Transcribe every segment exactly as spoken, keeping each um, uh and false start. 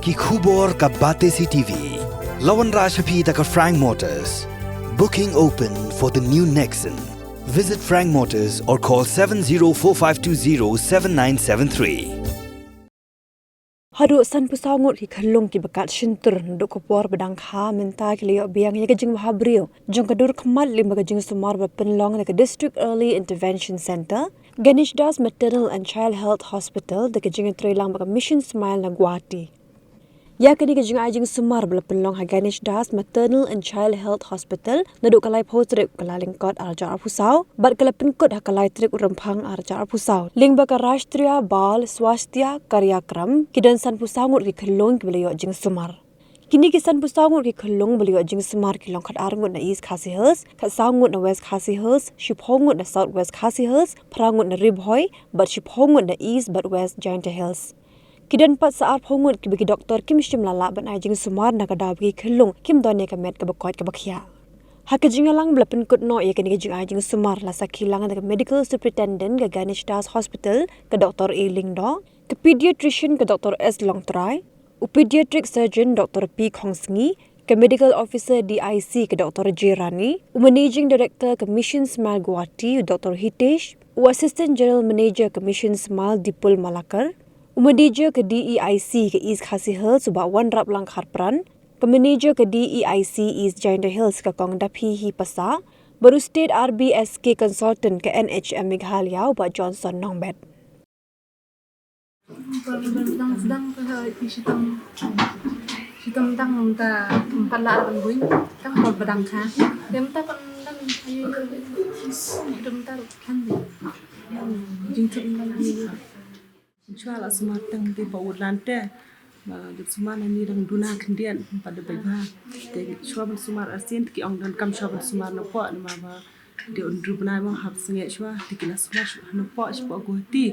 Ki khubor ka Batesi T V. La wanrah sha phi da ka Frank Motors. Booking open for the new Nexon. Visit Frank Motors or call seven zero four five two zero seven nine seven three. Haduh sanphew saw ngut ki khyllung kiba kat shyntur naduh ka por ba dang kha mynta ki la ïoh biang ïa ka jingbha briew jong ka dur khmat lyngba ka jingsumar ba pynlong da ka District Early Intervention Centre, Ganesh Das Maternal and Child Health Hospital, da ka jingïatreilang bad ka Mission Smile na Guwahati. Ïa kane ka jingai jingsumar ba la pynlong ha Ganesh Das Maternal and Child Health Hospital naduh ka laiphew tarik u Kyllalyngkot arhajar arphew saw bad ka la pynkut ha ka lai tarik u Rymphang arhajar arphew saw. Lyngba ka Rashtriya Bal Swasthya Karyakram, ki don sanphew saw ngut ki khyllung kiba la ïoh jingsumar. Kine ki sanphew saw ngut ki khyllung ba la ïoh jingsumar ki long khatar ngut na East Khasi Hills, khatsaw ngut na West Khasi Hills, shiphew ngut na South West Khasi Hills, phra ngut na Ri Bhoi bad shiphew ngut na East bad West Jaintia Hills. Ki don pat sa arphew ngut kiba ki doktor kim shym la lah ban ai jingsumar na ka daw ba ki khyllung kim don ïa ka met kaba koit kaba khiah. Ha ka jingïalang ba la pynkut noh ïa kane ka jingai jingsumar, la sakhi lang da ka Medical Superintendent ka Ganesh Das Hospital, ka Doktor A Lyngdoh, ka Pediatrician ka Doktor S Longtrai, u Pediatric Surgeon Doktor P Khongsngi, ka Medical Officer D I C ka Doktor J Rani, u Managing Director ka Mission Smile Guwahati u Doktor Hitesh, u Assistant General Manager ka Mission Smile Dipul Malakar, u Manager ka D E I C ka East Khasi Hills u Bah Wanraplang Kharpran, ka Manager ka D E I C East Jaintia Hills ka Kong Daphihi Passah, bad u State R B S K Consultant ka N H M Meghalaya u Bah Johnson Nongbet. Por ba dang sdang ka ha ki shitom. Shitom dang nang ta empat lah ban bui. Tang por ba dang kha. Dem ta pan dang ayu. Dem ta kan di. Jing thut dang ayu. Shuwa la sumar tang di ba u lan te. Ba dep sumar na ni dang duna khyndiat ba dep bai ba. Te shuwa ban sumar arsien te ki ong donkam shuwa ban sumar na pok, namar ba dei un ru bnai mo hap sngewsih shuwa, te ki la sumar shuwa na pok, sha pok Guwahati.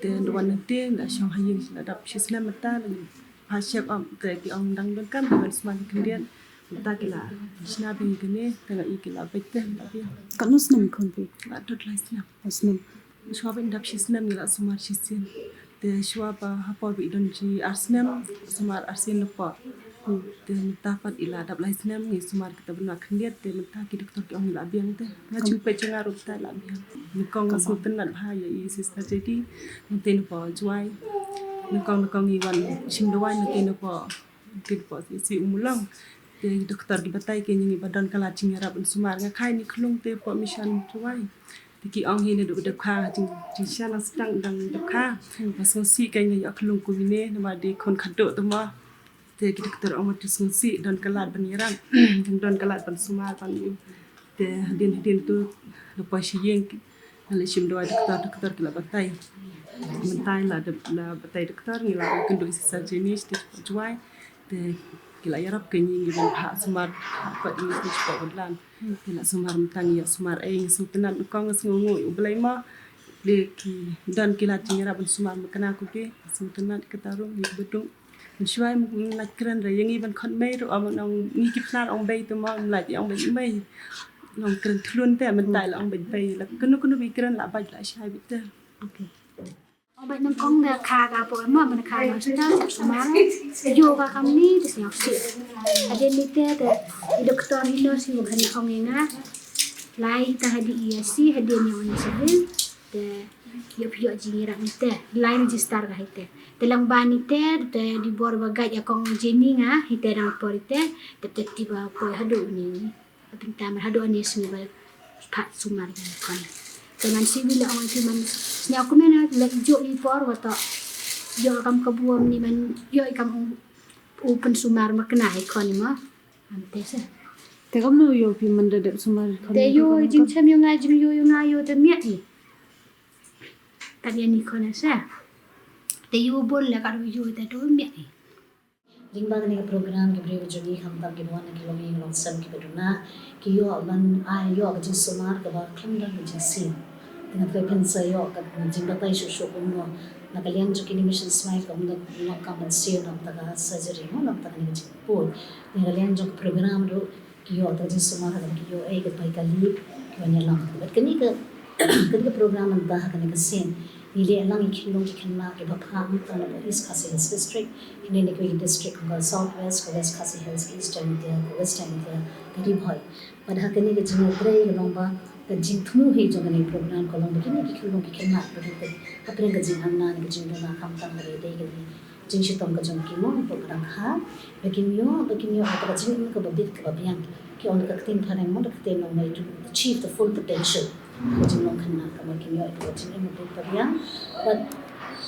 Te nda wan nangte, nda shong ha ïing, la dap shi snem mynta, la pha shep ap, te ki ong dang donkam, te ban sumar khyndiat, mynta ki la shna beiñ kane, te nga i ki la beit te, la beit. Katno snem khun phi? La dot lai snem. Lai snem. Shuwa ba i dap shi snem ngi la sumar shisien. Te shuwa ba ha por ba i don shi ar snem, sumar arsien lypa. Hmm. Te mynta pat i la dap lai snem ngi sumar kita bynta khyndiat, te mynta ki doktor ki ong ngi la biang te. Nga shu peit jong nga ruh te la biang. Nyngkong nga sngewtynnat bha ïa i Sister J D. Nangta napoh Jowai. Nyngkong nyngkong ngi wan shim dawai nangta napoh, nangta napoh C C Ummulong. Te doktor ki batai kein ïa ngi ba don ka lad jingïarap ban sumar. Nga kha ïa i khyllung te hapoh mission Jowai. Te ki ong hi naduh ba dep kha, jing, jingshisha nang sdang dang dep kha. Nga sngewsih kein nga ïoh khyllung kum ine, namar dei khun khadduh te mo. Te ki doktor ong ma to sngewsih, don ka lad ban ïarap, don ka lad ban sumar ban ïoh. Te hadien hadien to, lypa shi ïing, nga la shim dawai doktor, doktor ki la batai. Mynta la dep, la batai doktor, ngi la ïakynduh ïa i Sister Jenny, sha Jowai. Te ki la ïarap kein ïa ngi ban phah sumar, phah pat ïa ngi sha Portland. Ki la sumar mynta ngi ïa sumar, eh, ngi sngewtynnat, nyngkong nga sngewnguh ïa U Blei mo. Lei ki don ki lad jingïarap ban sumar makna kumne, nga sngewtynnat kata ruh ngi baduk. Mynshuwa ym lait kren re ïa ngi ban khot mei ruh, ym ong ngi ki Pnar ong bei te mo, ym lait ïa ong bei mei. Long kren thlun te mynta la ong bei bei, la kano kano ba i kren la bait la shai beit te. Okay. Ong bad nyngkong da kha ka por mo, ban kha ka sumar. Ïoh ka kamni te sngewsih. Hadien ni te, te i doktor i nurse i ba khan ong ïa nga. Lai ta ha D E I C, hadien ïa ong civil. Te ïoh phi ïoh jingïarap ni te. Lai register ka hi te. Te lang ba ni te, te di bor ba guide ïa kong Jenny nga, hi te dang por hi te. Te te ti ba poi haduh ni. Bynta mar haduh ani sngi ba phat sumar ïa kon. Te man siwi la ong ki man sñiaw kumne la ïoh i por wa to. Ïoh kam ka buom ni man ïoh i kam u pynsumar ma kna i kon i ma. Am te se. Te kamno ïoh phi man da dep sumar i kon? Te ïoh jingchem ïoh nga jing ïoh ïoh nga ïoh te miat i. Kat ïa ni kon se. Te ïoh bun la kat ïoh te to miat i. Lyngba kane ka program ki briew jong ngi khamtam kiba wan na ki longïing longsem kiba duna ki ïoh ban ai ïoh ka jingsumar kaba khlem don ka jingsiew. Te nga trai pynsa ïoh ka jingbatai shuh shuh kumno na ka liang jong kine Mission Smile ka um dang long kam ban siew na ka bynta ka surgery mo na ka bynta kane ka jingpud. Na ka liang jong ka program ruh ki ïoh ka jingsumar kaba ki ïoh ei ka pai ka lip ki wan ïalam. Bad kane ka kane ka program mynta ha kane ka sien Ngi leh lang ïa ki khyllung ki khynnah kiba phah, tang na East Khasi Hills District, hynrei na kiwei ki district kum ka South West, ka West Khasi Hills, ka East Jaintia, ka West Jaintia, ka Ri Bhoi. Bad ha kane ka jingïatrei ka long ba ka jingthmu hi jong kane ka program ka long ba kine ki khyllung ki khynnah ba ki hapdeng ka jingangnud, ka jingduna, khamtam ba dei kane jingshitom ka jong ki mo, ba ka dang kha, ba kin ïoh, ba kin ïoh ka jingim kaba bit kaba biang. Ki ong da ka ktien phareng mo, da ka ktien nongwei, to achieve the full potential. Ka jinglong khynnah, ka ba kin ïoh ka jingim kaba bit kaba biang. Bad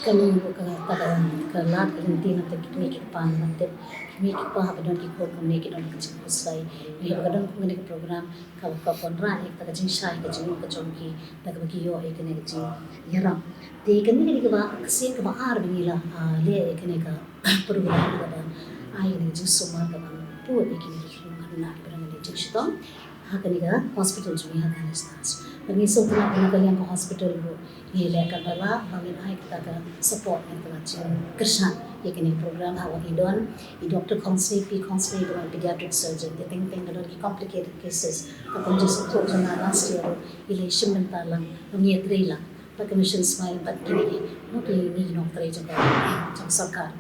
ka long ka, ka, ka, ka lad ka lynti na ka kmie ki kpa, na ka kmie ki kpa haba don ki khun kumne ki don ka jingkhuslai. Hynrei haba ka don kum kane ka program, ka, ka wanrah ïa ka jingshai, ka jingmut ka jong ki, da kaba ki ïoh ïa kane ka jingïarap. Te kane ka dei kaba, ka sien kaba ar ba ngi la, ah, leh ïa kane ka program kaba ai ïa kane ka jingsumar kaba pud ïa kine ki khynnah kiba don kane ka jingshitom ha kane ka hospital jong ngi ha Ganesh Das. Bad ngi sngewtynnat ba na ka liang ka hospital ruh ngi leh katba lah ba ngin ai kata ka support, kata ka jingkyrshan ïa kane ka program, ha kaba ngi don i Doctor Khongsnei, P Khongsnei, ba long pediatric surgeon, te teng teng ba don ki complicated cases, ka kum jingsngewthuh jong nga last year ruh i la shim bynta lang, ngi ïatrei lang bad ka Mission Smile bad kine ki, no, kine ki nongtrei jong ka, jong ka sorkar.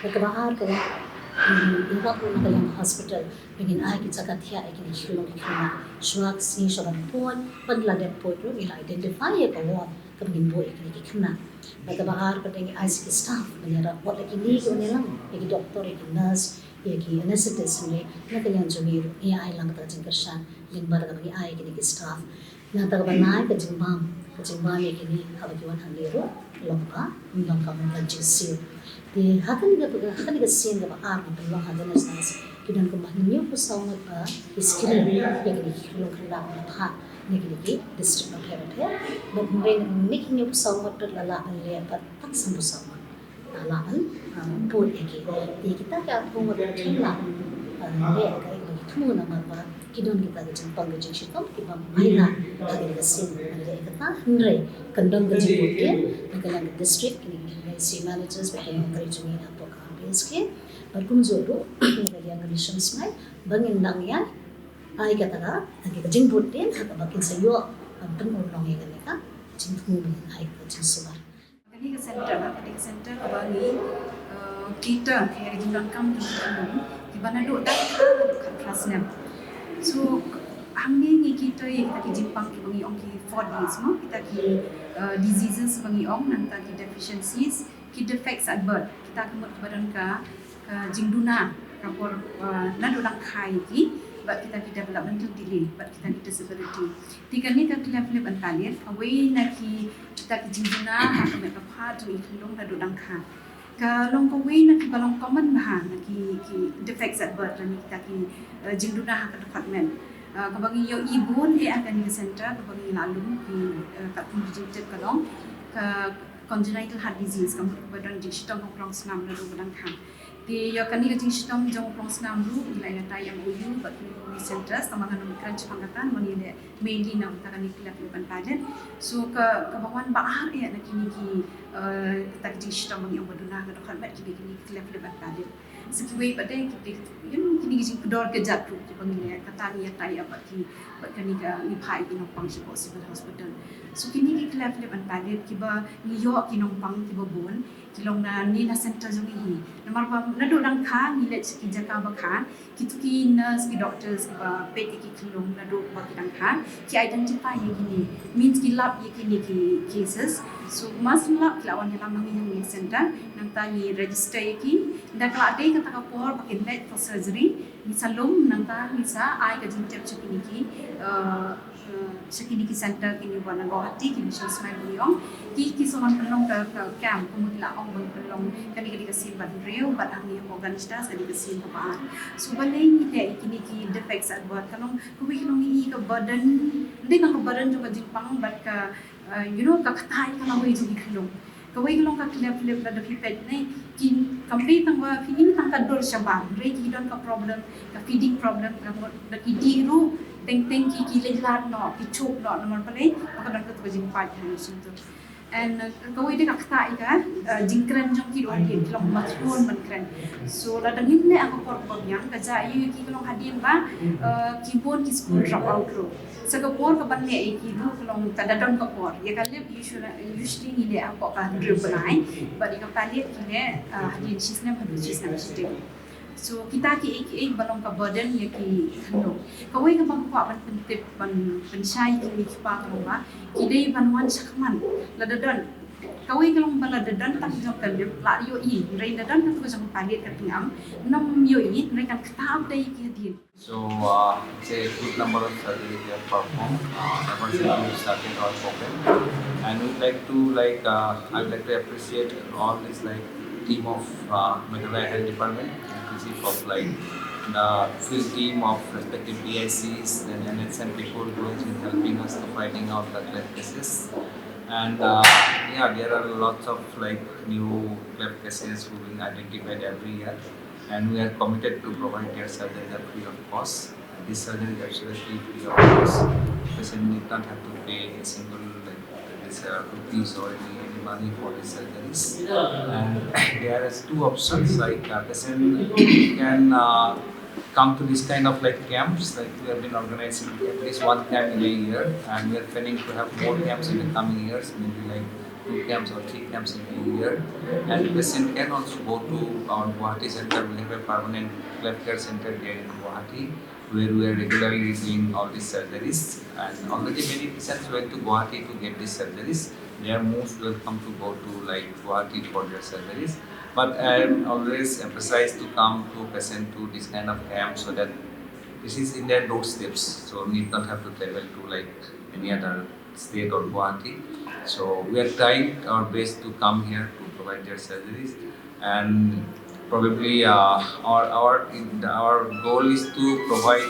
Bad kaba ar ka, ngi ïarap na ka liang hospital ba ngin ai ki jaka thiah ïa kine ki khyllung ki khynnah. Shuwa ka sngi shuwa ban poi, ban la dep poi ruh ngi la identify ïa ka ward kaba ngin buh ïa kine ki khynnah. Bad kaba ar pat ngi ai sa ki staff ban ïarap, wat la kine ki wan ïalam, ïa ki doktor, ïa ki nurse, ïa ki anesthetist, hynrei na ka liang jong ngi ruh ngi ai lang kata ka jingkyrshan lyngba da kaba ngi ai ïa kine ki staff. Nangta kaba lai ka jingbam, ka jingbam ïa kine haba ki wan hangne ruh, long ba, long ka mon ka jingsiew. Te ha kane ka, ha kane ka sien kaba ar nga pynlong ha Ganesh Das, ki don kumba hynñiewphew saw ngut ba ki screen ïa kine ki khyllung khynnah ba phah na kine ki district bapher bapher. Bad hynrei na kine ki hynñiewphew saw ngut pat la lah ban leh bad tang sanphew saw ngut la lah ban, ah, pud ïa ki. Te kita ki arphew ngut pat kim lah ban, ah, leh kaei kaba ki thmu namar ba ki don kita ki jingpang ki jingshitom kiba ym ailad ha kane ka sien ban leh kata. Hynrei kan don ka jingbud dien na ka liang ka district, kine ki emergency managers bad ki nongtrei jong ngi hapoh ka R B S K. Bad kumjuh ruh na ka liang ka Mission Smile ba ngin nang ïa ai kata ka, kata ka jingbud dien ha kaba kin sa ïoh ban pynurlong ïa kane ka jingthmu ba ngin ai ka jingsumar. Kane ka center, kane ka center kaba ngi, eh, cater ïa ka jingdonkam jong ki khynnah kiba naduh dang kha haduh khatphra snem. So hangne ngi cater ïa kita ki jingpang kiba ngi ong ki four Ds mo, kita ki, eh, diseases ba ngi ong, nangta ki deficiencies, ki defects at birth, kita ki mut kiba don ka, ka jingduna ka por, eh, naduh dang kha ïa ki, bad kita ki developmental delay, bad kita ki disability. Te kane ka cleft lip and palate, kawei na ki, kita ki jingduna ha ka met ka phad jong i khyllung naduh dang kha. Ka long kawei na kiba long common bha na ki, ki defects at birth, lane kita ki, eh, jingduna ha ka dkhot met. Eh, kaba ngi ïohi bun eh ha kane ka center, kaba ngi la lum ki, eh, katkum ki jingtip ka long ka congenital heart disease, ka mut kaba don jingshitom ha u klongsnam naduh ba dang kha. Te ïa kane ka jingshitom jong u klongsnam ruh ngi la ïa tie M O U bad kine ki centers, tangba ngan ym kren shaphang kata, ngan ïa leh mainly na kata kane ka cleft lip and palate. So ka, kaba wan ba ar eh na kine ki, eh, kata ki jingshitom ba ngi ong ba duna ha ka dkhot met ki dei kine ki cleft lip and palate. Sa kiwei pat de ki dei, you know, kine ki jingkordor kjat ruh kiba ngi leh, kata ngi ïa tie up bad ki, bad kane ka ngi phah ïa ki nongpang shapoh Civil Hospital. So kine ki cleft lip and palate kiba ngi ïoh ki nongpang kiba bun, ki long na ne na center jong ngi hi. Namar ba naduh dang kha ngi leit sha ki jaka ba kha, kito ki nurse, ki doctors kiba peit ïa ki khyllung naduh ba ki dang kha, ki identify ïa kine, means ki lap ïa kine ki cases. So mas lap ki la wan ïalam ma ngi ha ngi center, nangta ngi register ïa ki. Da ka la dei kata ka por ba kin leit for surgery, ngi sa lum, nangta ngi sa ai ka jingtip sha kine ki, eh, eh, sha kine ki center kine ba na Guwahati, ki Mission Smile ba ngi ong, ki, ki sa wan pynlong ka, ka camp, kumba ki la ong ban pynlong, kane ka dei ka sien ba hynriew, bad hangne hapoh Ganesh Das ka dei ka sien kaba ar. So balei ngi leh ïa kine ki defects at birth, ka long kawei ka long ïa ka burden, ym dei tang ka burden jong ka jingpang, bad ka, eh, you know, ka kata ïa ka lawei jong ki khyllung. Kawei ka long ka cleft lip, lada phi peit ne, ki, kam dei tang ba phi im tang ka dur shabar, hynrei ki don ka problem, ka feeding problem, ka mut da ki dih ruh, teng teng ki, ki leit lad noh, ki chup noh, namar balei, ba ka don kato ka jingpait ha ngi shyntur. And uh, kawei de ka kata ïa ka uh, jingkren jong ki don hadien ki long mathlun ban kren. So lada ngin leh ha ka por ba biang ka jia ïa ki ka long hadien ba uh, ki bun ki skul drop out ruh. Sa ka por ka ban leh ïa ki ruh ka long ka da don ka por. Ïa ka lep usually ngi leh ha ka hynriew bnai. Bad ïa ka palliate ki leh uh, hadien shisnem haduh shisnem shiteng. So kita ki ei ki ei ba long ka burden ïa ki khyndew. Kawei ka bym kwah ban pyntip ban pynshai ki mei ki pa ka long ba ki dei ban wan shakhmat. Lada don kawei ka long ba lada don tang jong ka lep la ïohi, hynrei lada don ka jong ka palliate ka tnga ym ïohi, hynrei kan kata ap dei ki hadien. So uh, it's a good number of surgery we have performed uh, ever since we started our program, and we'd like to like uh, I'd like to appreciate all this like team of uh, Meghalaya Health Department, inclusive of like the field team of respective P I Cs, then N H M people who has been helping us to finding out the cleft cases. And uh, yeah, there are lots of like new cleft cases who being identified every year, and we are committed to provide their surgery free of cost. This surgery is absolutely free of cost. Patient need not have to pay a single like this uh, rupees or any, any money for these surgeries. And there is two options like uh, patient can uh, come to this kind of like camps. Like we have been organizing at least one camp in a year, and we are planning to have more camps in the coming years, maybe like two camps or three camps in a year. And patient can also go to our Guwahati center. We have a permanent cleft care center there in Guwahati where we are regularly doing all these surgeries. And already many patients went to Guwahati to get these surgeries. They are most welcome to go to like Guwahati for their surgeries. But I always emphasize to come to patient to this kind of camp so that this is in their doorsteps, so need not have to travel to like any other state or Guwahati. So we are trying our best to come here to provide their surgeries, and probably uh, our our our goal is to provide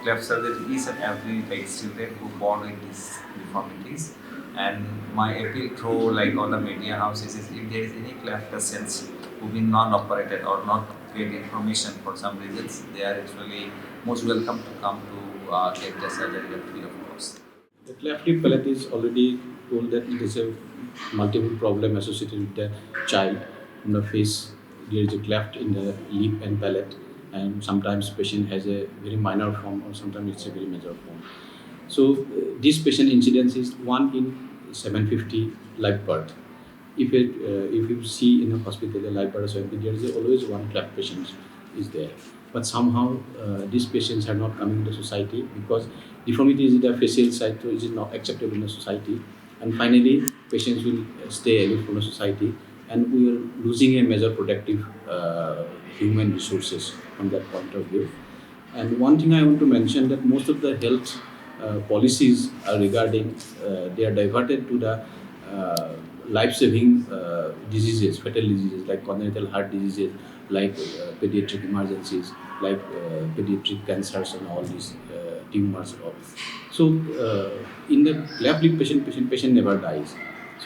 cleft surgery each and every like student who born with these deformities. And my appeal through like all the media houses is if there is any cleft patients who been non-operated or not get information for some reasons, they are actually most welcome to come to uh, get the surgery free of cost. The cleft lip palate is already told that it is a multiple problem associated with the child. In the face, there is a cleft in the lip and palate, and sometimes patient has a very minor form, or sometimes it's a very major form. So uh, this patient incidence is one in seven fifty live birth. If it, uh, if you see in a hospital a live birth, there is always one cleft patient is there. But somehow uh, these patients are not coming to society because deformity is the facial side, so it is not acceptable in the society. And finally, patients will stay away from the society, and we are losing a major productive uh, human resources from that point of view. And one thing I want to mention that most of the health uh, policies are regarding uh, they are diverted to the uh, life-saving uh, diseases, fatal diseases like congenital heart diseases, like uh, pediatric emergencies, like uh, pediatric cancers and all these uh, tumors. All. So uh, in the cleft lip patient, patient, patient never dies.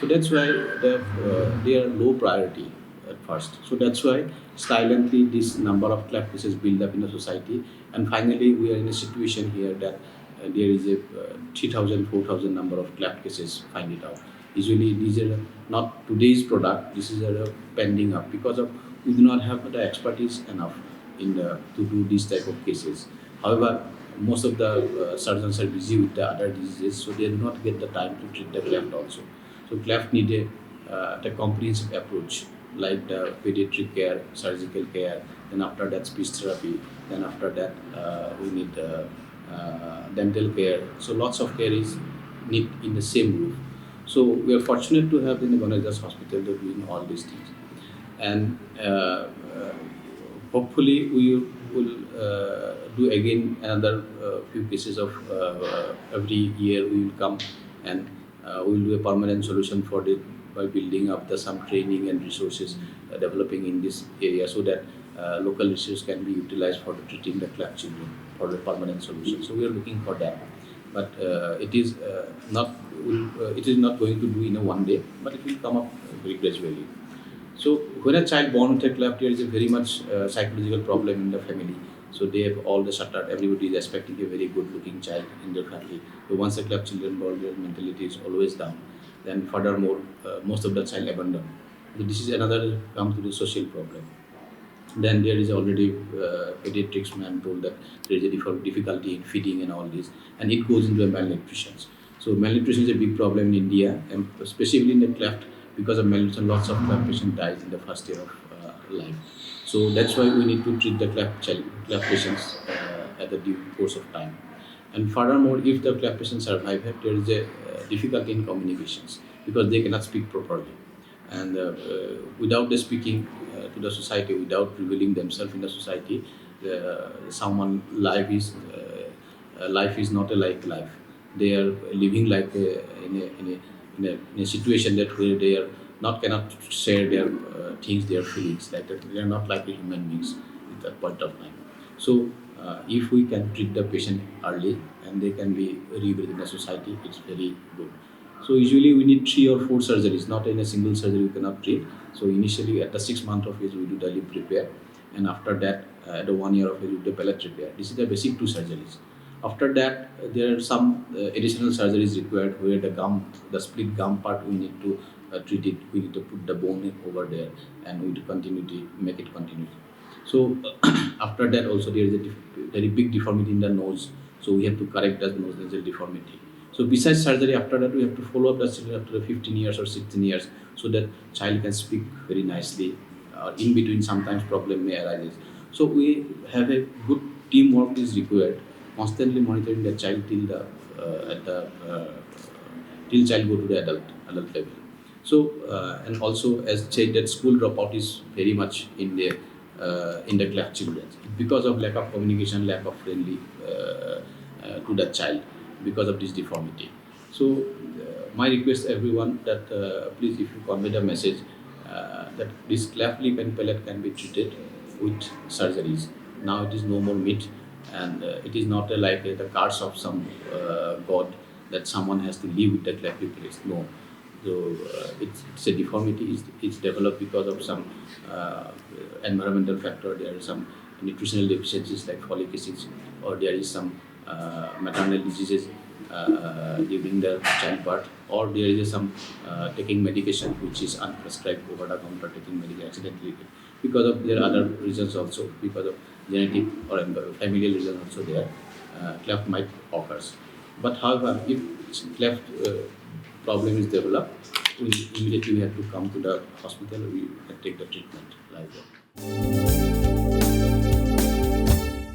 So that's why the, uh, they are low priority at first. So that's why silently this number of cleft cases build up in the society, and finally we are in a situation here that uh, there is a uh, three thousand, four thousand number of cleft cases find it out. Usually these are not today's product. This is a pending up because of we do not have the expertise enough in the, to do these type of cases. However, most of the uh, surgeons are busy with the other diseases, so they do not get the time to treat the cleft also. So cleft need a, uh, the comprehensive approach like the pediatric care, surgical care, then after that speech therapy, then after that uh, we need uh, uh, dental care. So lots of care is need in the same roof. So we are fortunate to have in the Ganesh Das Hospital to doing all these things. And uh, uh, hopefully we will uh, do again another uh, few cases of uh, every year we will come and uh, we will do a permanent solution for it by building up the some training and resources uh, developing in this area so that uh, local resources can be utilized for treating the cleft children for the permanent solution. So we are looking for that. But uh, it is uh, not uh, it is not going to do in a one day, but it will come up very gradually. So when a child born with a cleft ear is a very much uh, psychological problem in the family. So they have all the shuttered. Everybody is expecting a very good looking child in their family. So once a cleft children born, their mentality is always down. Then furthermore, uh, most of the child abandon. So this is another come to the social problem. Then there is already uh, pediatrics man told that there is a differ- difficulty in feeding and all this, and it goes into a malnutrition. So malnutrition is a big problem in India, and especially in the cleft, because of malnutrition, lots of cleft patient dies in the first year of uh, life. So that's why we need to treat the cleft child, cleft patients uh, at the due course of time. And furthermore, if the cleft patient survive, there is a uh, difficulty in communications because they cannot speak properly. And uh, uh, without the speaking uh, to the society, without revealing themselves in the society, uh, someone life is uh, uh, life is not a like life. They are living like a, in, a, in, a, in, a, in a situation that where they are not cannot share their uh, things, their feelings like that. They are not like a human beings at that point of time. So uh, if we can treat the patient early and they can be rebuilt in the society, it's very good. So usually we need three or four surgeries, not in a single surgery we cannot treat. So initially at the six month of age we do the lip repair, and after that uh, at the one year of age we do the palate repair. This is the basic two surgeries. After that uh, there are some uh, additional surgeries required where the gum, the split gum part we need to uh, treat it. We need to put the bone over there and we need to continuity, make it continuity. So after that also there is a dif- very big deformity in the nose. So we have to correct that nose nasal deformity. So besides surgery, after that we have to follow up the children after the fifteen years or sixteen years, so that child can speak very nicely. Uh, in between, sometimes problem may arise. So we have a good teamwork is required constantly monitoring the child till the uh, at the uh, till child go to the adult adult level. So uh, and also as said that school dropout is very much in the uh, in the cleft children because of lack of communication, lack of friendly uh, uh, to the child because of this deformity. So uh, my request everyone that uh, please if you convey the message uh, that this cleft lip and palate can be treated with surgeries. Now it is no more myth, and uh, it is not a, like uh, the curse of some uh, god that someone has to live with the cleft lip palate. No, so uh, it's, it's a deformity. It's, it's developed because of some uh, environmental factor. There are some nutritional deficiencies like folic acids, or there is some uh, maternal diseases uh, during the childbirth, or there is some uh, taking medication which is unprescribed, over the counter taking medication accidentally because of their other reasons also, because of genetic or familial reasons also there, uh, cleft might occurs. But however, if cleft uh, problem is developed, we immediately we have to come to the hospital, we can take the treatment like that.